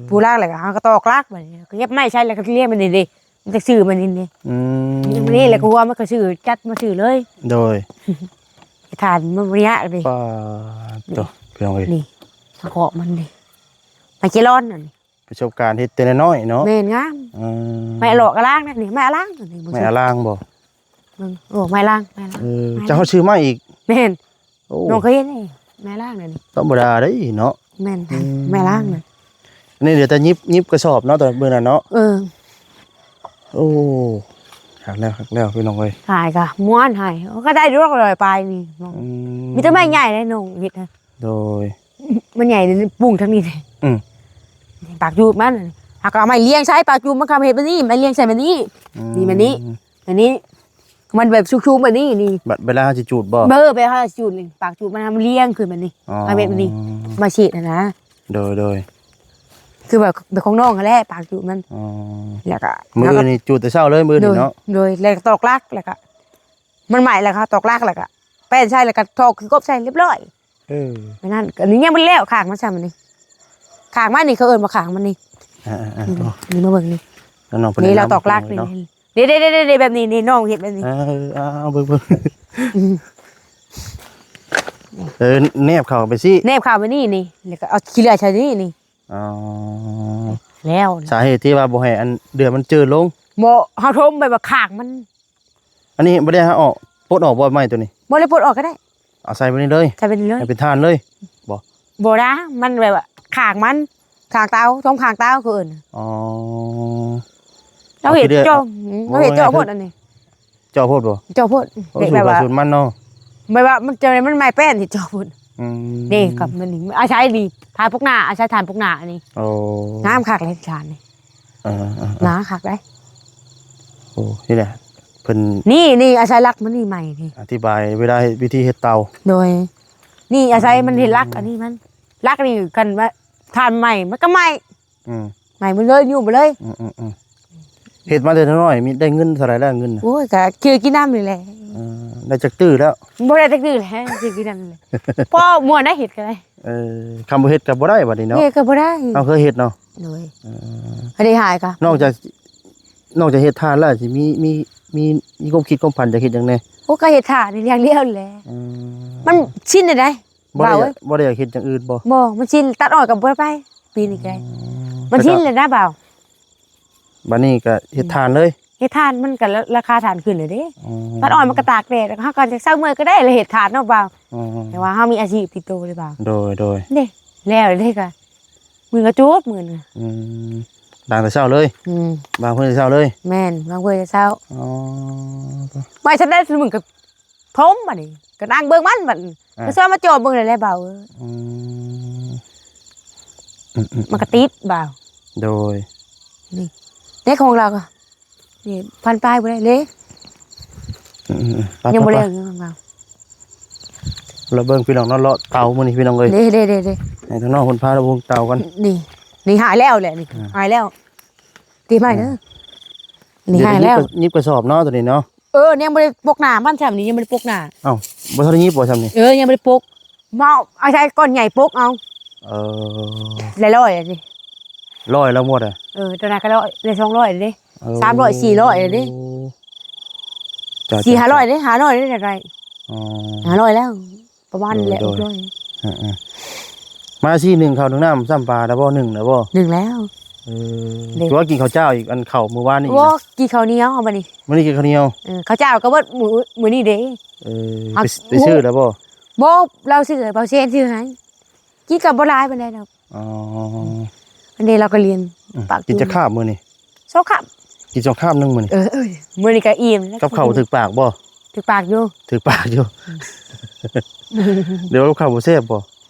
ປູລາງແລ້ວກໍເຮົາກໍຕອກລາກບັດນີ້ ກໍເກັບໄມ້ໃສ່ ແລ້ວກໍລຽງມັນນີ້ເດ້ ມັນຈະຊື່ມັນນີ້ເດ້ ອືມ ນີ້ແຫຼະ ກໍວ່າມັນກໍຊື່ ຈັດມາຊື່ເລີຍ ໂດຍ ຖານມັນບໍ່ຍາກເດ້ ປາດໂທ້ ພີ່ນ້ອງເອີຍ ນີ້ ສະເຄາະມັນນີ້ ໄມ້ເຈລອນນັ້ນ ປະສົບການເຮັດແຕ່ນ້ອຍໆເນາະ ແມ່ນງາມ ເອີ ໄມ້ອະຫຼອກອະລາງນັ້ນນີ້ ໄມ້ອະລາງນີ້ ໄມ້ອະລາງບໍ່? ເບິ່ງ ໂອ້ ໄມ້ລາງ ໄມ້ລາງ ເອີ ເຈົ້າເຮົາຊື້ມາອີກ ແມ່ນ ໂອ້ ນ້ອງເຄີຍເຫັນນີ້ ໄມ້ລາງນັ້ນນີ້ ທຳມະດາເດ້ເນາະ ແມ່ນ ອືມ ໄມ້ລາງນັ້ນ ນີ້ເຫຼືອແຕ່ຫຍິບ ຫຍິບກະສອບເນາະ ຕອນມື້ນັ້ນເນາະ ເອີ ໂອ້ ຄັກແລ້ວ ຄັກແລ້ວພີ່ນ້ອງເອີຍ. ຂາຍກະມ່ວນໃຫ້ ກໍໄດ້ດອກລອຍປາຍນີ້ ອືມ ມີແຕ່ໄມ້ໃຫຍ່ເດ້ນ້ອງເຮັດນະ. ໂດຍ ມັນໃຫຍ່ປຸງທາງນີ້ເດ້. ອືມ ປາກຈູດມັນ ເຮົາກໍເອົາໄມ້ລຽງໃສ່ປາກຈູດ ມັນກໍເຮັດແບບນີ້ ໄມ້ລຽງໃສ່ແບບນີ້. ອືມ ນີ້ແບບນີ້ ແບບນີ້ ມັນແບບສູງໆແບບນີ້ນີ້. ບັດເວລາເຮົາຊິຈູດບໍ່? ເອີ ເວລາເຮົາຊິຈູດນີ້ ປາກຈູດມັນ ເຮົາມາລຽງຂຶ້ນແບບນີ້. ອໍ ເອົາແບບນີ້ ມາສີດຫັ້ນນະ. ໂດຍ ໂດຍ ຄືແບບ ແບບຂອງນ້ອງຫັ້ນແຫຼະ ປາກຈູດມັນ. ອໍ ແລ້ວກໍ ມື້ນີ້ຈູດແຕ່ເຊົ້າເລີຍ ມື້ນີ້ເນາະ. ໂດຍ ແລ້ວກໍຕອກຫຼັກ ແລ້ວກໍ ມັນໄໝ້ແລ້ວກໍຕອກຫຼັກ ແລ້ວກໍແປ້ນໃສ່ ແລ້ວກໍຖອກຂີ້ກົບໃສ່ ຮຽບຮ້ອຍ. ເອີ ແມ່ນນັ້ນ ອັນນີ້ຍັງບໍ່ແລ້ວ ຂ້າງມັນຊ້ຳອັນນີ້ ຂ້າງມັນນີ້ ເຂົາເອີ້ນວ່າຂ້າງມັນນີ້. ອ່າໆໆ ນີ້ ນີ້ມາເບິ່ງນີ້ ນ້ອງເພິ່ນ ນີ້ລາວຕອກຫຼັກນີ້ເນາະ. ເດ້ໆໆໆ ແບບນີ້ນີ້ ນ້ອງເຮັດແບບນີ້. ເອີ ເອົາເບິ່ງໆ ອືມ ເອີ ແນບເຂົ້າໄປຊີ້ ແນບເຂົ້າໄປນີ້ນີ້ ແລ້ວກໍເອົາຂີ້ເຫຼືອໃສ່ນີ້ນີ້. ອໍ ແລ້ວ ສາເຫດທີ່ວ່າບໍ່ໃຫ້ອັນເດືອມັນເຈີລົງ ບໍ່ ເຮົາຖົມໄປວ່າຂ້າງມັນ ອັນນີ້ບໍ່ໄດ້ຫາອອກ ປົດອອກບໍ່ໄມ້ຕົວນີ້? ບໍ່ໄດ້ປົດອອກກໍໄດ້ ເອົາໃສ່ໄວ້ນີ້ເລີຍ ໃສ່ໄວ້ນີ້ເລີຍ ໃຫ້ເປັນຖ່ານເລີຍບໍ່? ບໍ່ນະ ມັນແບບວ່າຂ້າງມັນ ຂ້າງເຕົາ ສອງຂ້າງເຕົາ ເຂົາເອີ້ນ. ອໍ ລາວເຮັດເຈາະ ລາວເຮັດເຈາະໂພດອັນນີ້ ເຈາະໂພດບໍ່? ເຈາະໂພດ ໂອ້ ເຮັດແບບວ່າສູດໄປສູດມັນເນາະ ແບບວ່າມັນຈະ ມັນໄມ້ແປ້ນທີ່ເຈາະໂພດ. ອືມ ນີ້ກັບມັນນີ້ ອາໄສນີ້ ຖ່ານປົກໜ້າ ອາໄສຖ່ານປົກໜ້າອັນນີ້. ໂອ້ ງາມຄັກເລີຍຖ່ານນີ້. ເອີໆໆ ໜາຄັກເດ້ ໂອ້ ນີ້ແຫຼະ ເພິ່ນ ນີ້ ນີ້ອາໄສຫຼັກມັນນີ້ໃໝ່ນີ້ ອະທິບາຍເວລາເຮັດ ວິທີເຮັດເຕົາ. ໂດຍ ນີ້ອາໄສມັນເຮັດຫຼັກ ອືມ ອັນນີ້ມັນ ຫຼັກນີ້ ຄັນວ່າຖ່ານໃໝ່ ມັນກໍໄໝ້. ອືມ ໃໝ່ໝົດເລີຍ ຫຍຸ້ງໄປເລີຍ. ອືມໆໆ ເຮັດມາແຕ່ນ້ອຍ ມີ ໄດ້ເງິນເທົ່າໃດແລ້ວ ເງິນນະ? ໂອ້ຍ ກໍຄືກິນນ້ຳນີ້ແຫຼະ. ເອີ ໄດ້ຈັກຕື້ແລ້ວ? ບໍ່ໄດ້ຈັກຕື້ແຫຼະ ຄືກິນນ້ຳນີ້ແຫຼະ ພໍມ່ວນໄດ້ເຮັດກໍໄດ້. ເອີ ຄັນບໍ່ເຮັດກໍບໍ່ໄດ້ບັດນີ້ເນາະ ເຮັດກໍບໍ່ໄດ້ ເຮົາເຄີຍເຮັດເນາະ. ໂດຍ ເອີ ກໍໄດ້ຫາຍກໍ ນອກຈາກ ນອກຈາກເຮັດຖ່ານແລ້ວ ຊິມີ ມີ ມີ ມີຄວາມຄິດຄວາມຝັນຈະເຮັດຫຍັງແດ່? ໂອ້ ກໍເຮັດຖ່ານນີ້ຢ່າງດຽວແຫຼະ. ອືມ ມັນຊິນໄດ້ ບໍ່ໄດ້ ບໍ່ໄດ້ຢາກເຮັດຢ່າງອື່ນບໍ່? ບໍ່ ມັນຊິນ ຕັດອ້ອຍກໍບໍ່ໄດ້ໄປ ປີນີ້ກໍໄດ້. ອືມ ມັນຊິນແລ້ວນະບ່າວ ບັດນີ້ກໍເຮັດຖ່ານເລີຍ ເຮັດຖ່ານມັນກໍລາ ລາຄາຖ່ານຂຶ້ນແລ້ວເດ້. ອໍ ຕັດອ້ອຍມັນກໍຕາກແດດ ເຮົາກໍຈະເຊົາເມື່ອຍກໍໄດ້ລະເຮັດຖ່ານເນາະບ່າວ. ອໍ ແຕ່ວ່າເຮົາມີອາຊີບຕິດໂຕເດ້ບ່າວ. ໂດຍ ໂດຍ ເດ້ ແລ້ວເດ້ກໍ ມື້ກໍຈູດມື້ນະ. ອືມ ລ້າງແຕ່ເຊົ້າເລີຍ. ອືມ ລ້າງເພິ່ນແຕ່ເຊົ້າເລີຍ. ແມ່ນ ລ້າງເພິ່ນແຕ່ເຊົ້າ. ອໍ ໄວ້ຊັ້ນໄດ້ ມື້ກໍ ຖົມບັດນີ້ ກໍນັ່ງເບິ່ງມັນບັດນີ້. ອ່າ ກໍຊອຍມາຈອບເບິ່ງແຫຼະແຫຼະບ່າວເອີຍ. ອືມ ອືມໆ ມັນກໍຕິດບ່າວ. ໂດຍ ນີ້ເດ້ຂອງລາວກໍ ນີ້ ພັນປາຍບໍ່ໄດ້ເດ້. ອືມໆ ໄປ ຍັງບໍ່ແລ້ວ ໄປ ຂອງລາວ ລະເບິ່ງພີ່ນ້ອງເນາະ ເລາະເຕົາມື້ນີ້ພີ່ນ້ອງເອີຍ. ເດ້ໆໆໆ ໃຫ້ທາງນ້ອງເພິ່ນພາລະເບິ່ງເຕົາກ່ອນ. ນີ້ ນີ້ຫາຍແລ້ວແຫຼະນີ້. ອ່າ ຫາຍແລ້ວ ຕີໃໝ່ເດີ. ອ່າ ນີ້ຫາຍແລ້ວ ນີ້ກະ ຍິບກະສອບເນາະ ໂຕນີ້ເນາະ. ເອີ ຍັງບໍ່ໄດ້ປົກໜ້າມັນຊ້ຳນີ້ ຍັງບໍ່ໄດ້ປົກໜ້າ. ເອົ້າ ບໍ່ທັນໄດ້ຍິບບໍ່ຊ້ຳນີ້? ເອີ ຍັງບໍ່ໄດ້ປົກ ມາເອົາ ເອົາໃສ່ກ້ອນໃຫຍ່ປົກເອົາ. ເອີ ໄດ້ຮ້ອຍແລ້ວນີ້ ຮ້ອຍແລ້ວໝົດອະ. ເອີ ໂຕນັ້ນກໍຮ້ອຍ ໄດ້ສອງຮ້ອຍເດ້. ເອີ ສາມຮ້ອຍ ສີ່ຮ້ອຍເດ້. ໂອ້ ຈ້າ ສີ່ຫ້າຮ້ອຍເດ້ ຫ້າຮ້ອຍເດ້ ໄດ້ ອໍ ຫ້າຮ້ອຍແລ້ວ. ປະມານນີ້ແຫຼະ. ໂດຍ ໂດຍ ເອີໆ ມາຊິໜຶ້ງເຂົ້າໜຶ້ງນ້ຳຊ້ຳປາໄດ້ບໍ່? ໜຶ້ງໄດ້ບໍ່? ໜຶ້ງແລ້ວ. ເອີ ເດ້ ຄືວ່າກິນເຂົ້າເຈົ້າອີກ ອັນເຂົ້າມື້ວານນີ້ອີກ ບໍ່ ນະ ກິນເຂົ້າໜຽວເອົາບັດນີ້. ມື້ນີ້ກິນເຂົ້າໜຽວ. ເອີ ເຂົ້າເຈົ້າກໍເບິດມື້ ມື້ນີ້ເດ້. ເອີ ເອົາ ໄປ ໄປຊື້ແລ້ວບໍ່? ບໍ່ ລາວຊື້ ເບົາເຊນຊື້ໃຫ້. ກິນກໍບໍ່ຫຼາຍປານໃດດອກ. ອໍ ອັນນີ້ລາວກໍລຽນ ອືມ ປາກ ກິນຈັກຄາບມື້ນີ້? ສອງຄາບ ກິນສອງຄາບໜຶ່ງມື້ນີ້. ເອີ ເອີຍ ມື້ນີ້ກໍອີ່ມແລ້ວ. ກັບເຂົ້າຖືກປາກບໍ່? ຖືກປາກຢູ່ ຖືກປາກຢູ່. ອືມ ດຽວກັບເຂົ້າບໍ່ແຊບບໍ່?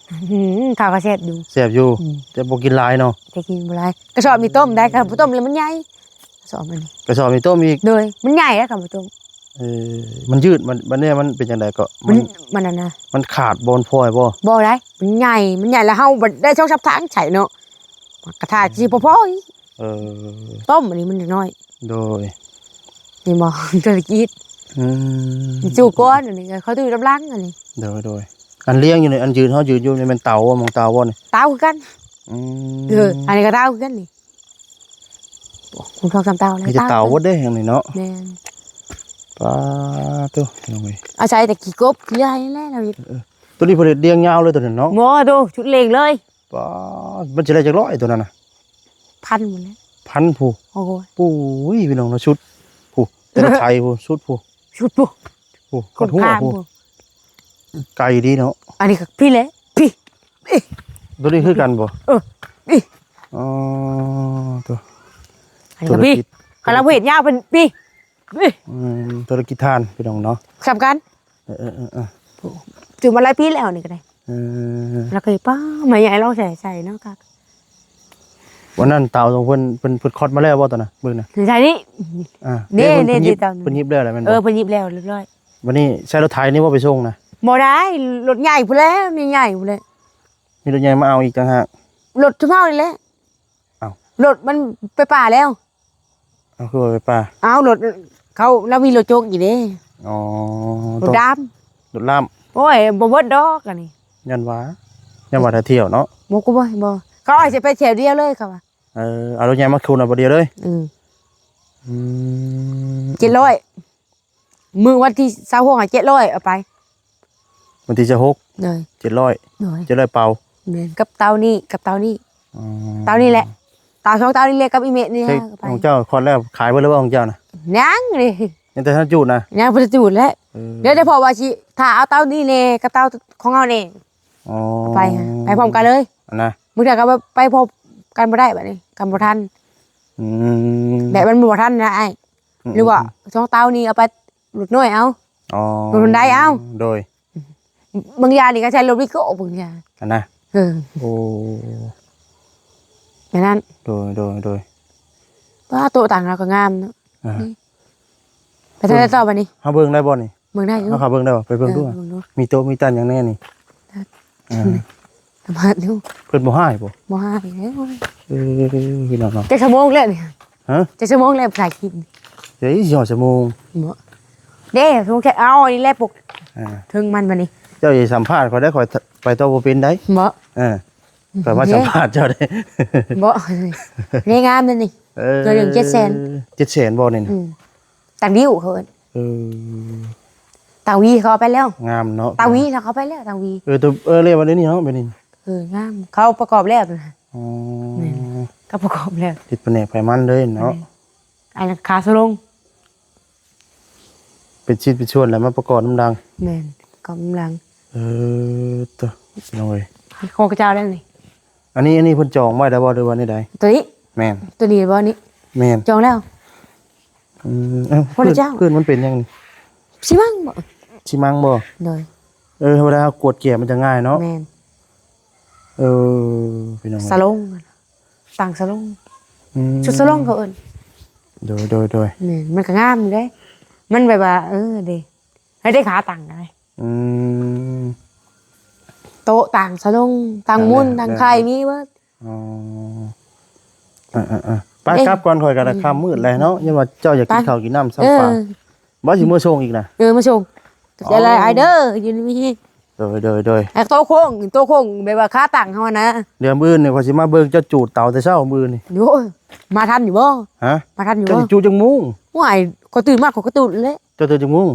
ອືມ ເຂົ້າກໍແຊບຢູ່ ແຊບຢູ່. ອືມ ແຕ່ບໍ່ກິນຫຼາຍເນາະ ແຕ່ກິນບໍ່ຫຼາຍ. ກະສອບນີ້ຕົ້ມໄດ້ ຄັນບໍ່ຕົ້ມແລ້ວມັນໃຫຍ່. ກະສອບອັນນີ້ ກະສອບນີ້ຕົ້ມອີກ. ໂດຍ ມັນໃຫຍ່ແລ້ວຄັນບໍ່ຕົ້ມ. ເອີ ມັນຍືດ ມັນ ບັດນີ້ມັນເປັນຈັ່ງໃດເກາະ? ມັນ ມັນ ມັນອັນນະ ມັນຂາດບໍ່? ມັນພອຍບໍ່? ບໍ່ໄດ໋ ມັນໃຫຍ່ ມັນໃຫຍ່ແລ້ວເຮົາບັດໄດ້ສອງສາມທາງໃສ່ເນາະ ມັນກະຖ້າຊິບໍ່ພໍອີກ. ເອີ ຕົ້ມອັນນີ້ມັນນ້ອຍ. ໂດຍ ນີ້ບໍ່ ທຸລະກິດ. ອືມ ມັນສູ້ກ່ອນ ອັນນີ້ເຂົາຕູ້ນຳຫຼັງອັນນີ້. ໂດຍ ໂດຍ ອັນລຽງຢູ່ນີ້ ອັນຢືນ ເຮົາຢືນຢູ່ນີ້ແມ່ນເຕົາບໍ່? ໝ່ອງເຕົາບໍ່ນີ້? ເຕົາຄືກັນ. ອືມ ເອີ ອັນນີ້ກໍເຕົາຄືກັນນີ້. ໂອ້ ສອງສາມເຕົາແລ້ວ ມີແຕ່ເຕົາເບິດເດ້ ທາງນີ້ເນາະ. ແມ່ນ ປາໂຕ ນ້ອງເອີຍ ອາໄສແຕ່ຂີ້ກົບຂີ້ໄລ່ແຫຼະເຮົາເຮັດ. ເອີ ໂຕນີ້ເພິ່ນເຮັດລຽງຍາວເລີຍໂຕນັ້ນເນາະ. ບໍ່ໂຕ ຊຸດເລັງເລີຍ. ປາ ມັນຊິໄດ້ຈັກຮ້ອຍໂຕນັ້ນນະ? ພັນພຸ້ນແຫຼະ ພັນພຸ້ນ. ໂອ້ຍ ໂອ້ຍ ພີ່ນ້ອງເນາະ ຊຸດພຸ້ນ ແຕ່ລະໄຖພຸ້ນ ຊຸດພຸ້ນ ຊຸດພຸ້ນ ໂອ້ ກວດຫົວພຸ້ນ ໄກດີເນາະ. ອັນນີ້ກໍພີ້ແຫຼະ ພີ້ ໂຕນີ້ຄືກັນບໍ່? ເອີ ພີ້ ອໍ ໂຕ ອັນນີ້ກໍພີ້ ທຸລະກິດ ຄັນລາວບໍ່ເຮັດຍາວເປັນປີ. ອືມ ທຸລະກິດທ່ານພີ່ນ້ອງເນາະ ສຳຄັນ. ເອີໆໆ ເອີ ຊື້ມາຫຼາຍປີແລ້ວນີ້ກໍໄດ້. ເອີ ແລ້ວກໍປ້າ ແມ່ໃຫຍ່ລອງໃສ່ ໃສ່ເນາະ ຄັກ. ວັນນັ້ນເຕົາຂອງເພິ່ນ ເພິ່ນ ເພິ່ນຄອດມາແລ້ວບໍ່ຕອນນັ້ນ? ເບິ່ງນະ ໃສ່ນີ້. ອ່າ ເດ້ ເດ້ ເດ້ ເດ້ ເພິ່ນຫຍິບແລ້ວແຫຼະແມ່ນບໍ່? ເອີ ເພິ່ນຫຍິບແລ້ວຮຽບຮ້ອຍ. ບັດນີ້ໃຊ້ລົດໄຖນີ້ບໍ່ໄປສົ່ງນະ? ບໍ່ໄດ້ ລົດໃຫຍ່ພຸ້ນແຫຼະ ໃຫຍ່ໆພຸ້ນແຫຼະ. ມີລົດໃຫຍ່ມາເອົາອີກຕ່າງຫາກ? ລົດຊຸມເຮົານີ້ແຫຼະ. ອ້າວ ລົດມັນໄປປ່າແລ້ວ. ເອົາ ຄືວ່າໄປປ່າ? ເອົາ ລົດເຂົາ ລາວມີລົດໂຈກອີກເດ້. ອໍ ລົດດຳ ລົດລາມ. ໂອ້ຍ ບໍ່ເບິດດອກອັນນີ້ ຢ້ານວ່າ ຢ້ານວ່າຖ້າທ່ຽວເນາະ. ບໍ່ ກໍບໍ່ ບໍ່ ເຂົາອາດຈະໄປແຖວດຽວເລີຍ ເຂົາວ່າ. ເອີ ເອົາລົດໃຫຍ່ມາຂົນເອົາບ່ອນດຽວເລີຍ. ອືມ ອືມ ເຈັດຮ້ອຍ. ມື້ວັນທີຊາວຫົກ ເຈັດຮ້ອຍເອົາໄປ. ວັນທີຊາວຫົກ ໂດຍ ເຈັດຮ້ອຍ. ໂດຍ ເຈັດຮ້ອຍເປົາ. ແມ່ນ ກັບເຕົານີ້ ກັບເຕົານີ້. ອໍ ເຕົານີ້ແຫຼະ ເຕົາສອງເຕົານີ້ແຫຼະ ກັບອີເມະນີ້. ຂອງເຈົ້າຄອດແລ້ວຂາຍເບິດແລ້ວບໍ່ຂອງເຈົ້ານະ? ຍັງເດ້ ຍັງແຕ່ທັນຈູດນະ? ຍັງບໍ່ໄດ້ຈູດແຫຼະ. ເອີ ດຽວ ດຽວເພາະວ່າຊິຖ້າເອົາເຕົານີ້ແດ່ກັບເຕົາຂອງເຮົາແດ່. ອໍ ໄປ ໄປພ້ອມກັນເລີຍນະ. ບາງເທື່ອກໍໄປພ້ອມກັນບໍ່ໄດ້ ບາດນີ້ກັນບໍ່ທັນ. ອືມ ແບບມັນບໍ່ທັນນະອ້າຍ. ອືມ ຫຼືວ່າ ອືມ ສອງເຕົານີ້ເອົາໄປລົດນ້ອຍເອົາ. ອໍ ລົດຮຸນໄດເອົາ. ໂດຍ ບາງຢ່າງນີ້ກໍໃຊ້ລົດວິໂກ້ບາງຢ່າງຫັ້ນນະ. ເອີ ໂອ້ ແບບນັ້ນ. ໂດຍ ໂດຍ ໂດຍ. ປ້າ ໂຕະຕັ່ງລາວກໍງາມເນາະ. ອ່າ ນີ້ ໄປທາງໃດຕໍ່ບາດນີ້? ເຮົາເບິ່ງໄດ້ບໍ່ນີ້? ເບິ່ງໄດ້ຢູ່ ເຮົາເຂົ້າເບິ່ງໄດ້ບໍ່? ໄປເບິ່ງດູ ເອີ ເບິ່ງດູ ມີໂຕະມີຕັ່ງຫຍັງແດ່ນີ້. ອ່າ ສະມາດຢູ່. ເພິ່ນບໍ່ຮ້າຍບໍ່? ບໍ່ຮ້າຍເດ້. ເອີ ພີ່ນ້ອງເນາະ ຈັກຊົ່ວໂມງແລ້ວນີ້? ຮະ? ຈັກຊົ່ວໂມງແລ້ວຖ່າຍຄລິບ? ເອີ ຊິຮອດຊົ່ວໂມງ. ບໍ່ ເດ້ ຊົ່ວໂມງແຄ່ ເອົາ ນີ້ແຫຼະປົກ ອ່າ ເທິງມັນບາດນີ້. ເຈົ້າຢ່າສຳພາດຂ້ອຍໄດ໋ ຂ້ອຍໄປຕໍ່ບໍ່ເປັນໄດ໋. ບໍ່? ເອີ ຂ້ອຍມາສຳພາດເຈົ້າເດ້. ບໍ່ ນີ້ງາມເດ້ນີ້. ເອີ ຕົວໜຶ່ງເຈັດແສນ. ເຈັດແສນບໍ່ນີ້ນະ? ອືມ ຕາງດິ້ວເຂົາເອີ້ນ. ເອີ ຕາງວີເຂົາເອົາໄປແລ້ວ. ງາມເນາະ ຕາງວີເຂົາເອົາໄປແລ້ວ ຕາງວີ. ເອີ ຕົວ ເອີ ເລີຍວ່າດຽວນີ້ເນາະ ແບບນີ້. ເອີ ງາມ ເຂົາປະກອບແລ້ວນະ. ອໍ ແມ່ນ ເຂົາປະກອບແລ້ວ ຕິດພະແນກໄຟມັນເລີຍເນາະ. ແມ່ນ ອັນນັ້ນຄາສະຫຼົງ ເປັນຊິ້ນເປັນສ່ວນແລ້ວມາປະກອບນຳດັງ. ແມ່ນ ປະກອບນຳດັງ. ເອີ ໂຕະ ພີ່ນ້ອງເອີຍ ຂອງເຈົ້າແລ້ວນີ້. ອັນນີ້ ອັນນີ້ເພິ່ນຈອງໄວ້ແລ້ວບໍ່ ຫຼືວ່າແນວໃດ? ຕົວນີ້? ແມ່ນ ຕົວນີ້ບໍ່ນີ້? ແມ່ນ ຈອງແລ້ວ. ອືມ ເອົ້າ ພະເຈົ້າ ພື້ນ ພື້ນມັນເປັນຫຍັງນີ້? ຊີມັງບໍ່? ຊີມັງບໍ່? ໂດຍ. ເອີ ເວລາເຮົາກວດກຽມມັນຈະງ່າຍເນາະ. ແມ່ນ. ເອີ ພີ່ນ້ອງ ສະຫຼົງ ຕັ່ງສະຫຼົງ. ອືມ ຊຸດສະຫຼົງເຂົາເອີ້ນ. ໂດຍ ໂດຍ ໂດຍ. ແມ່ນ ມັນກໍງາມຢູ່ເດ້ ມັນແບບວ່າ ເອີ ເດ້ ໃຫ້ໄດ້ຂາຕັ້ງໄດ້. ອືມ ໂຕະຕັ່ງສະຫຼົງ ຕັ່ງໝູນ ຕັ່ງໄຂ່ ມີເບິດ. ອໍ ເອີໆໆ ໄປ ເອີ ກັບກ່ອນ ຂ້ອຍກໍໄດ້ ອືມ ຄ່ຳມືດແລ້ວເນາະ ຍັງວ່າເຈົ້າຢາກກິນເຂົ້າກິນນ້ຳຊຳປາ. ເອີ ບໍ່ ຊິເມືອສົ່ງອີກນະ. ເອີ ມາສົ່ງ. ອໍ ເຈົ້າຫຼາຍເດີ ຢູ່ດີມີແຮງ. ໂດຍ ໂດຍ ໂດຍ. ແລ້ວໂຕະໂຄ້ງ ໂຕະໂຄ້ງແບບວ່າຂາຕັ້ງເຮົານະ. ດຽວມື້ອື່ນນີ້ ຂ້ອຍຊິມາເບິ່ງເຈົ້າຈູດເຕົາແຕ່ເຊົ້າມື້ອື່ນນີ້. ໂອ້ຍ ມາທັນຢູ່ບໍ່? ຮະ? ມາທັນຢູ່ບໍ່? ເຈົ້າຊິຈູດຈັກໂມງ? ໂອ້ຍ ຂ້ອຍຕື່ນມາ ຂ້ອຍກໍຈູດແຫຼະ. ເຈົ້າຕື່ນຈັກໂມງ?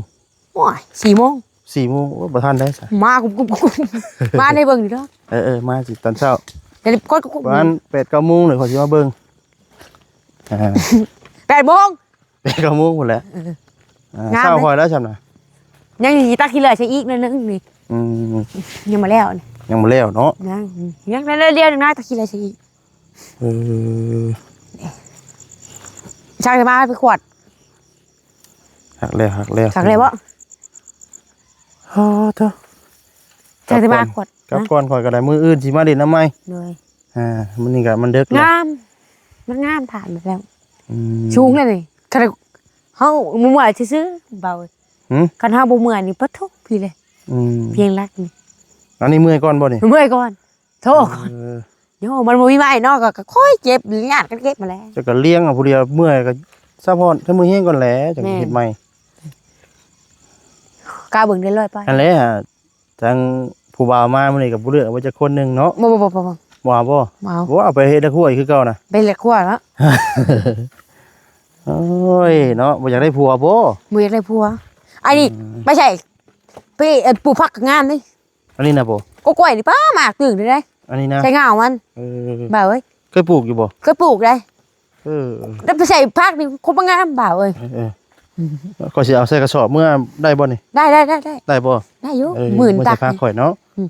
ໂອ້ຍ ສີ່ໂມງ. ສີ່ໂມງ ໂອ້ຍ ບໍ່ທັນໄດ໋ ມາກຸບໆໆ ມາໃນເບິ່ງນີ້ເດີ. ເອີໆ ມາຊິຕອນເຊົ້າ ແຕ່ກໍ ປະມານແປດເກົ້າໂມງເລີຍ ຂ້ອຍຊິມາເບິ່ງ. ອ່າ ແປດໂມງ ແປດເກົ້າໂມງພຸ້ນແຫຼະ. ເອີ ອ່າ ງາມ ເຊົ້າຂ້ອຍແລ້ວຊ່ຳນະ. ຍັງຊິຕັກຂີ້ເຫຼືອໃສ່ອີກໜ້ອຍໜຶ່ງນີ້. ອືມ ຍັງບໍ່ແລ້ວນີ້ ຍັງບໍ່ແລ້ວເນາະ. ຍັງ ຍັງເທື່ອດຽວໜຶ່ງນະ ຕັກຂີ້ເຫຼືອໃສ່ອີກ. ເອີ ຊ່າງຈະມາໄປຂວດ. ຮັກແລ້ວ ຮັກແລ້ວ ຄັກແລ້ວບໍ່? ໂອ້ໂຕ ໃສ່ແຕ່ມາຂວດ ກັບກ່ອນ ກັບກ່ອນ ຂ້ອຍກໍໄດ້ ມື້ອື່ນຊິມາຫຼິ້ນນຳໃໝ່. ໂດຍ. ອ່າ ມື້ນີ້ກໍມັນເດິກແລ້ວ ງາມ ມັນງາມ ຜ່ານມາແລ້ວ. ອືມ ສູງແລ້ວນີ້ ຄັນເຮົາບໍ່ເມື່ອຍຊື່ໆ ເບົາ. ຫື? ຄັນເຮົາບໍ່ເມື່ອຍນີ້ ປະໂທ້ ພີ້ເລີຍ. ອືມ ພຽງຫຼັກນີ້. ອັນນີ້ເມື່ອຍກ່ອນບໍ່ນີ້? ເມື່ອຍກ່ອນ. ໂທ ເອີ ໂຍ ມັນບໍ່ມີໄມ້ເນາະ ກໍ ກໍຄ່ອຍເຈັບ ຍາດກັນເກັບຫັ້ນແຫຼະ. ເຈົ້າກໍລ້ຽງເອົາຜູ້ດຽວ ເມື່ອຍກໍຊາວພອນ ຖ້າເມື່ອຍແຮງກ່ອນແຫຼະ ຈັ່ງເຮັດໃໝ່. ກະເບິ່ງໄດ້ຮ້ອຍປາຍ. ຫັ້ນແຫຼະ ທາງຜູ້ບ່າວມາມື້ນີ້ກໍບໍ່ເລືອກວ່າຈັກຄົນໜຶ່ງເນາະ. ບໍ່ ບໍ່ ບໍ່ ບໍ່ ບໍ່ ບໍ່ເອົາບໍ່? ບໍ່ເອົາ. ບໍ່ ເອົາໄປເຮັດໃນຄົວອີກຄືເກົ່ານະ. ໄປເຮັດໃນຄົວເນາະ. ໂອ້ຍເນາະ ບໍ່ຢາກໄດ້ຜົວບໍ່? ບໍ່ຢາກໄດ້ຜົວ. ອັນນີ້ ອືມ ໄປໃສ່ ໄປ ເອີ ປູກຜັກກໍງາມເດ້. ອັນນີ້ນະບໍ່? ກໍກ້ວຍນີ້ ປ້າ ໝາກຕຶງເດ້. ອັນນີ້ນະ ໃສ່ເຫງົາມັນ. ເອີ ບ່າວເອີຍ ເຄີຍປູກຢູ່ບໍ່? ເຄີຍປູກເດ້. ເອີ ແລ້ວໄປໃສ່ຜັກນີ້ ຄົງບໍ່ງາມ ບ່າວເອີຍ. ເອີ ເອີ ອືມ ຂ້ອຍຊິເອົາໃສ່ກະສອບເມືອໄດ້ບໍ່ນີ້? ໄດ້ ໄດ້ ໄດ້ ໄດ້. ໄດ້ບໍ່? ໄດ້ຢູ່. ເອີ ໝື່ນຕັກໃສ່ຜັກຂ້ອຍເນາະ. ອືມ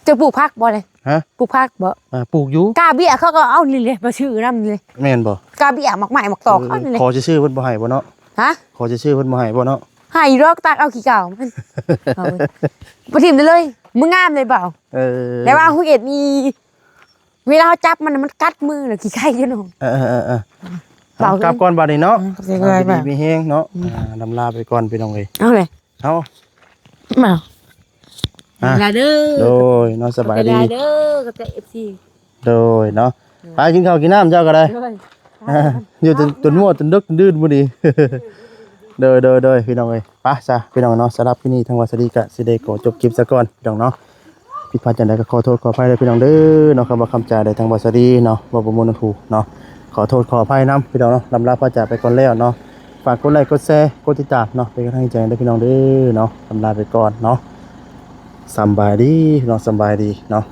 ເຈົ້າປູກຜັກບໍ່ເລີຍ? ຮະ? ປູກຜັກບໍ່? ອ່າ ປູກຢູ່. ກ້າເບ້ຍເຂົາກໍເອົານີ້ເລີຍ ມາຊື້ນຳນີ້ເລີຍ. ແມ່ນບໍ່? ກາເບ້ຍໝາກໄມ້ໝາກຕອກ ເອີ ເອົານີ້ແຫຼະ ຂໍຊື່ໆເພິ່ນບໍ່ໃຫ້ບໍ່ເນາະ? ຮະ? ຂໍຊື່ໆເພິ່ນບໍ່ໃຫ້ບໍ່ເນາະ? ໃຫ້ຢູ່ດອກ ຕັກເອົາຂີ້ເກົ່າມັນ ເອົາໄປ ໄປຖິ້ມໄດ້ເລີຍ ບໍ່ງາມເລີຍເບົາ. ເອີ ແຕ່ວ່າຫຸເອັດນີ້ ເວລາເຮົາຈັບມັນ ມັນກັດມື ແລ້ວຂີ້ໄຄຢູ່ເນາະ. ເອີໆໆໆ ເອົາ ເອົາ ກັບກ່ອນບາດນີ້ເນາະ. ເອີ ຂອບໃຈຫຼາຍ ຢູ່ດີມີແຮງເນາະ. ອືມ ອ່າ ລຳລາໄປກ່ອນພີ່ນ້ອງເອີຍ. ເອົາເລີຍ ເອົາ ມາ ອ່າ ລາເດີ ໂດຍເນາະ ສະບາຍດີ ຂອບໃຈຫຼາຍເດີ ຂອບໃຈ ເອັຟຊີ ໂດຍເນາະ. ໂດຍ ໄປກິນເຂົ້າກິນນ້ຳເຈົ້າກໍໄດ້ ໂດຍ ອ່າ ຢູ່ຈົນ ຈົນມົວຈົນດຶກດື່ນມື້ນີ້. ໂດຍ ໂດຍ ໂດຍ ພີ່ນ້ອງເອີຍ ໄປຊະພີ່ນ້ອງເນາະ. ສຳລັບຄລິບນີ້ທາງວາສະດີກະຊິໄດ້ຂໍຈົບຄລິບຊະກ່ອນພີ່ນ້ອງເນາະ. ຜິດພາດຈັ່ງໃດກໍຂໍໂທດຂໍອະໄພເດີພີ່ນ້ອງເດີເນາະ. ຄຳວ່າຄຳຈາໃດທາງວາສະດີເນາະ ເວົ້າບໍ່ມ່ວນຫູເນາະ ຂໍໂທດຂໍອະໄພນຳພີ່ນ້ອງເນາະ. ລຳລາພາຈາກໄປກ່ອນແລ້ວເນາະ. ຝາກກົດໄລ ກົດແຊ ກົດຕິດຕາມເນາະ ເປັນກຳລັງໃຈເດີພີ່ນ້ອງເດີເນາະ. ລຳລາໄປກ່ອນເນາະ. ສຳບາຍດີເນາະ ສຳບາຍດີເນາະ.